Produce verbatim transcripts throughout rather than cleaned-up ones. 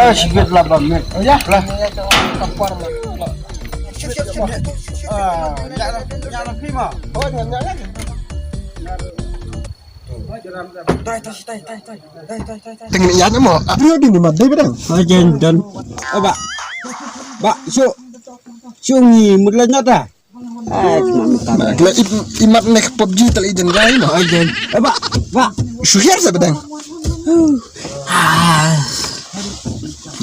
Ah, sibit la ba met. Oh, ya. Lah. Ah, ya, ya, ya, ya, prima. Tai, tai, tai, tai, tai. Tai, tai, tai, tai. Tengin ya namo. Abriu di ni ma dei bedang. Ajen dan. Aba. Ba, su. Su ngi mudla nyata. Ai, kena minta. Kena im-, imat nek pop ji tali jen gai no. Ai, jen. Eh, ba, ba. Suhiar sa bedang. Ah.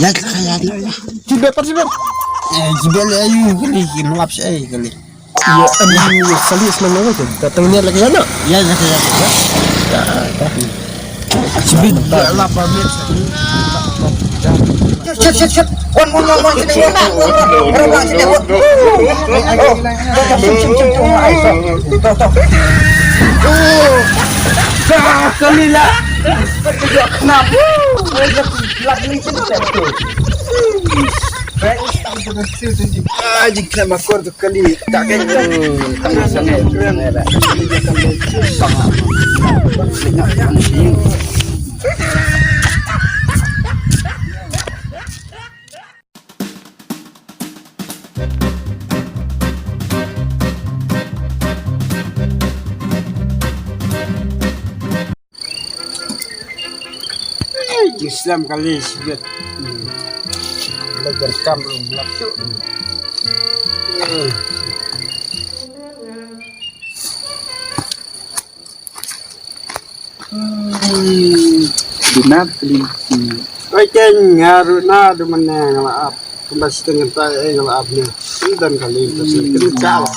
Ya, ya, ya, ya. Jibe, par jibe. Eh, jibe le ayu kali, ki nuap si ai kali. Ya, em, ya, sali isma nawa tu. Datang ni lagi ya, no? Ya, ya, ya, ya. Ya, ya. Shit, shit, shit. One, one, one, one, sini, one, one, one, one. Orang sini, one. Oh, oh, oh, oh, oh, oh, oh, oh. Kali lah. Kenapa? Lagi ni sini, sini. Ah, jingkhlem akor tu kali. Tak kena. Tang sana. Islam kali sibit. Hmm. Lagar kam lap tu. Hmm. Hmm. Dinat kali. Hmm. Oi, keng, haru na du meneng la ap. Kumba siteng ngentai, eh, la ap ni. Sindan kali tu sih. Kena cakap.